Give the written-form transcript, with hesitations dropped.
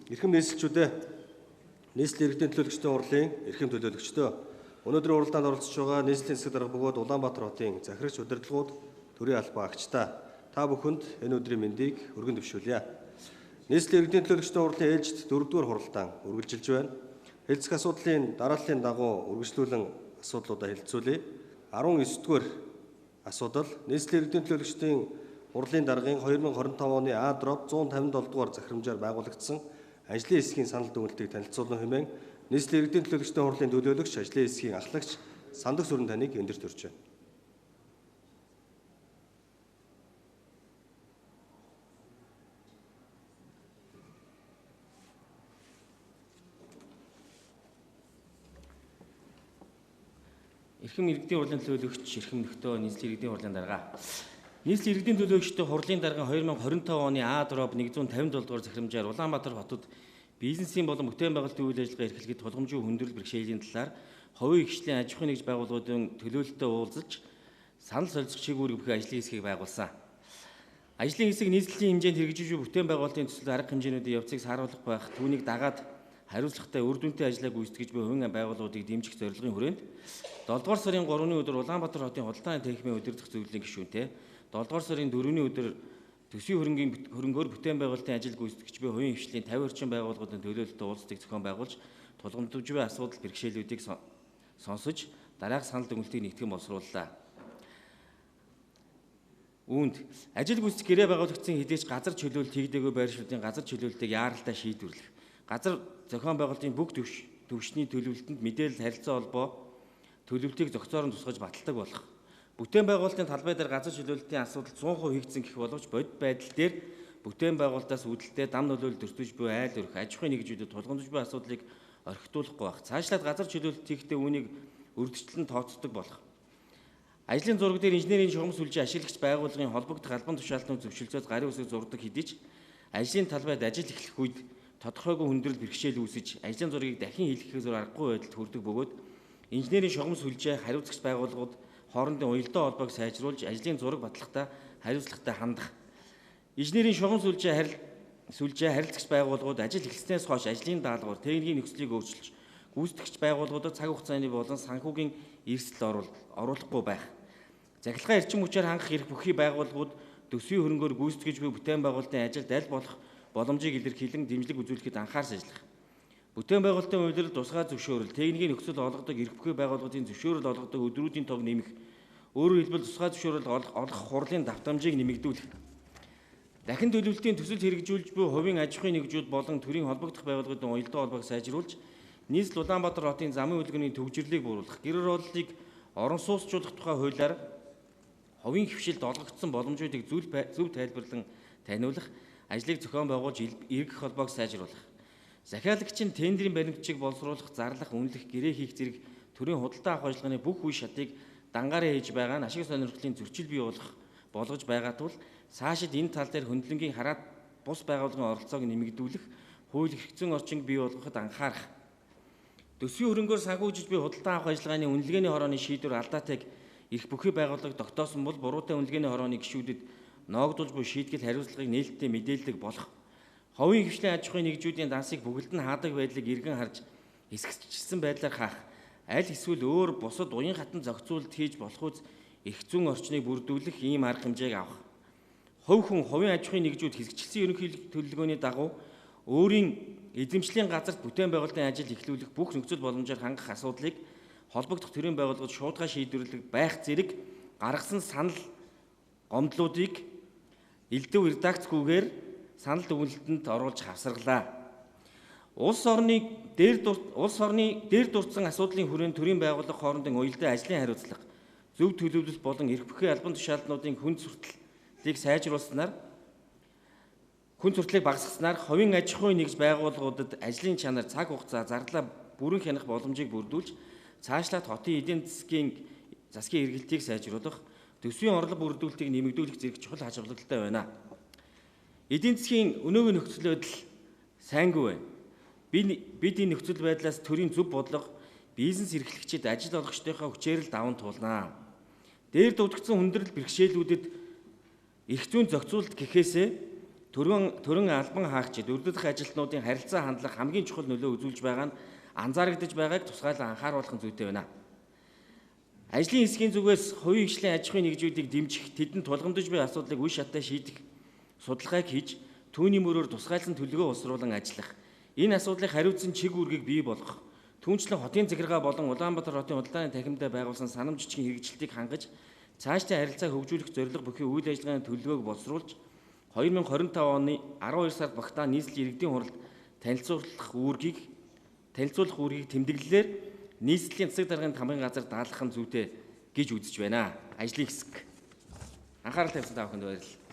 Эрхэм нийслэлчүүдээ, нийслэлийн иргэдийн төлөөлөгчдийн хурлын эрхэм төлөөлөгчдөө, өнөөдрийн уралдаанд оролцож байгаа нийслэлийн засаг дарга бөгөөд Улаанбаатар хотын захирагч удирдлагууд, төрийн албан агчдаа та бүхэнд энэ өдрийн мэндийг өргөн дэвшүүлье. Нийслэлийн иргэдийн төлөөлөгчдийн хурлын ээлжит 4-р хуралдаан үргэлжилж байна. Хэлцэх асуудлын дарааллын дагуу үргэлжлүүлэн асуудлуудаа хэлэлцүүлье. 19-р асуудал нийслэлийн иргэдийн төлөөлөгчдийн хурлын даргын 2025 оны А-157 дугаар захирамжаар байгуулагдсан ажлын хэсгийн санал дүгнэлтийг танилцуулна хэмээн нийслэлийн иргэдийн төлөөлөгчдийн хурлын төлөөлөгч, ажлын хэсгийн ахлагч Сандаг Сүрэн таныг өндөрт өрж байна. Эрхэм иргэдийн хурлын төлөөлөгч, эрхэм нөхдөө, нийслэлийн иргэдийн хурлын дарга. Нийслэлийн иргэдийн төлөөлөгчдийн хурлын даргын 2025 оны А-157 дугаар захирамжаар Улаанбаатар хотод бизнесийн болон бүтээн байгуулалтын үйл ажиллагаа эрхлэхэд тулгамжгүй хүндрэл бэрхшээлийн талаар хувийн хөгжлийн аж ахуйн нэгж байгууллагуудын төлөөлөлтөд уулзаж санал солилцох чиг үүрэг бүхий ажлын хэсгийг байгуулсан. Ажлын хэсэг нийслэлийн хэмжээнд хэрэгжиж буй бүтээн байгуулалтын төсөл арга хэмжээнүүдийн явцыг сааруулах байх, түүнийг дагаад хариуцлагатай үр дүнтэй ажлаа гүйцэтгэж буй хувийн байгууллагуудыг дэмжих зорилгын хүрээнд 7 дугаар сарын 3-ны өдөр Улаанбаатар хотын худалдааны танхимын удирдах зөвлөлийн гишүүнтэй 7 дугаар сарын 4-ний өдөр төсвийн хөрөнгөөр бүтээн байгуулалтын ажил гүйцэтгэж буй хувийн хвшлийн 50 орчим байгууллагуудын төлөөлөлтөд уулзалтыг зохион байгуулж тулгамдж буй асуудал бэрхшээлүүдийг сонсож дараах санал дүгнэлтийг нэгтгэн боловсрууллаа. Үүнд ажил гүйцэтгэх гэрээ байгуулагдсан хэдий ч газар чөлөөлөлт хийгдээгүй байршлуудын газар чөлөөлөлтийг яаралтай шийдвэрлэх, газар зохион байгуулалтын бүх төвшний төлөвлөлтөнд мэдээлэл харилцаа холбоо төлөвлөлтийг зохицоор нь тусгаж баталдаг болох, бүтээн байгуулалтын талбай дээр газар чөлөөлөлтийн асуудал 100% хийгдсэн гэх боловч бодит байдал дээр бүтээн байгуулалтаас үүдэлтэй дам нөлөөлөл өртөж буй айл өрх аж ахуйн нэгжүүдэд тулгамдж буй асуудлыг орхитуулахгүй байх, цаашлаад газар чөлөөлөлт хийхдээ үүнийг өргөдчлөн тооцдог болох, ажлын зураг дээр инженерийн шугам сүлжээ ашиглагч байгууллагын холбогдох албан тушаалтнууд зөвшөлдсөд гарын үсэг зурдаг хэдий ч ажлын талбайд ажил эхлэх үед тодорхойгүй хүндрэл бэрхшээл үүсэж ажлын зургийг дахин хийлгэхээс өөр аргагүй байдалд хүрдэг бөгөөд инженерийн шугам сүлжээ хариуцагч байгууллагууд хоорондын уялдаа холбоог сайжруулж ажлын зураг батлахдаа хариуцлагатай хандах, инженерийн шугам сүлжээ харилцагч байгууллагууд ажил эхэлснээс хойш ажлын даалгавар, техникийн нөхцөлийг өөрчилж гүйцэтгэгч байгууллагуудад цаг хугацааны болон санхүүгийн эрсдэл оруулахгүй байх, захилгаа эрчим хүчээр хангах эрх бүхий байгууллагууд төсвийн хөрөнгөөр гүйцэтгэж буй бүтээн байгуулалтын ажилд аль болох боломжийг илэрхийлэн дэмжлэг үзүүлэхэд анхаарч ажиллах, бүтээн байгуулалтын үйлрэл тусгай зөвшөөрөл, техникийн нөхцөл олгодог эрх бүхий байгууллагуудын зөвшөөрөл олгодог өдрүүдийн тоог нэмэх, өөрөөр хэлбэл тусгай зөвшөөрөл олгох хурлын давтамжийг нэмэгдүүлэх, дахин төлөвлөлтийн төсөл хэрэгжүүлж буй хувийн аж ахуйн нэгжүүд болон төрийн холбогдох байгууллагуудын уялдаа холбоог сайжруулж нийслэл Улаанбаатар хотын замын хөдөлгөөний төвжирлийг бууруулах, гэр хорооллыг орон сууцчлуулах тухай хуулиар хувийн хвшилд олгогдсон боломжуудыг зөв тайлбарлан таниулах, ажлыг зохион байгуулж эргэх холбоог сайжруулах, захиалагчийн тендерийн баримтчиг боловсруулах, зарлах, үнэлэх, гэрээ хийх зэрэг төрийн худалдаа авах ажиллагааны бүх үе шатыг дангаараа хийж байгаа нь ашиг сонирхлын зөрчил бий болгож байгаа тул цаашид энэ тал дээр хөндлөнгийн хараат бус байгууллагын оролцоог нэмэгдүүлэх, хууль эрх зүйн орчинг бий болгоход анхаарах, төсвийн хөрөнгөөр санхүүжиж буй худалдаа авах ажиллагааны үнэлгээний хорооны шийдвэр алдаатайг эрх бүхий байгууллага тогтоосон бол буруутай үнэлгээний хорооны гишүүдэд ноогдуулж буй шийтгэл хариуцлагыг нээлттэй мэдээлдэг болох, хувийн хвшлийн аж ахуйн нэгжүүдийн дансыг бүгд нь хаадаг байдлыг эргэн харж хэсэгчилсэн байдлаар хаах, аль эсвэл өөр бусад уян хатан зохицуулалт хийж болох үз эрх зүйн орчныг бүрдүүлэх ийм арга хэмжээг авах, хувь хүн хувийн аж ахуйн нэгжүүд хэсэгчилсэн ерөнхийлөгч төлөвлөгөөний дагуу өөрийн эзэмшлийн газарт бүтээн байгуулалтын ажил эхлүүлэх бүх нөхцөл боломжоор хангах асуудлыг холбогдох төрийн байгууллагууд шуудгаа шийдвэрлэх байх зэрэг гаргасан санал гомдлуудыг элдв редакцгүйгээр санал дүгнэлтэнд оруулж хавсаргалаа. Улс орны дээр дурдсан асуудлын хүрээнд төрийн байгууллага хоорондын уялдаа ажлын хариуцлага, зөв төлөвлөлт болон эрх бүхий албан тушаалтнуудын хүнд сурталыг сайжруулснаар хүн суртлыг багасгаснаар хувийн аж ахуйн нэгж байгууллагуудад ажлын чанар, цаг хугацаа, зарлаа бүрэн хянах боломжийг бүрдүүлж цаашлаад хотын эдийн засгийн эргэлтийг сайжруулах, төсвийн орлого бүрдүүлэлтийг нэмэгдүүлэх зэрэг чухал ач холбогдолтой байна. Эдийн засгийн өнөөгийн нөхцөл байдал сайнгүй байна. Бид энэ нөхцөл байдлаас төрийн зөв бодлого, бизнес эрхлэгчид, ажил олгогчдынхаа хүчээр л даван туулнаа. Дээр дурдгдсан хүндрэл бэрхшээлүүдэд эрх зүйн зохицуулалт гэхээсээ Төрөн албан хаагчид, өргөдөх ажилтнуудын харилцаа хандлага хамгийн чухал нөлөө үзүүлж байгаа нь анзаарагдаж байгааг тусгайлан анхааруулах нь зүйтэй байна. Ажлын хэсгийн зүгээс хувийн хвшлийн аж ахуйн нэгжүүдийг дэмжих, тэдэнд тулгамдж буй асуудлыг үе шаттай шийдэх судалгааг хийж, түүний мөрөөр тусгайлсан төлөвлөгөө боловсруулан ажиллах, энэ асуудлыг хариуцсан чиг үүргийг бий болгох, түүнчлэн хотын захиргаа болон Улаанбаатар хотын худалдааны танхимдаа байгуулсан санам жижигэн хэрэгжилтийг хангаж, цаашдын харилцааг хөгжүүлэх зорилго бүхий үйл ажиллагааны төлөвлөгөөг боловсруулж, 2025 оны 12 сард багтаа нийслэлийн иргэдийн хуралд танилцуулах үүргийг тэмдэглэлээр нийслэлийн засаг даргын тамгын газар даалгах нь зүйтэй гэж үзэж байна. Ажлын хэсэг. Анхаарал тавьсан та бүхэнд баярлалаа.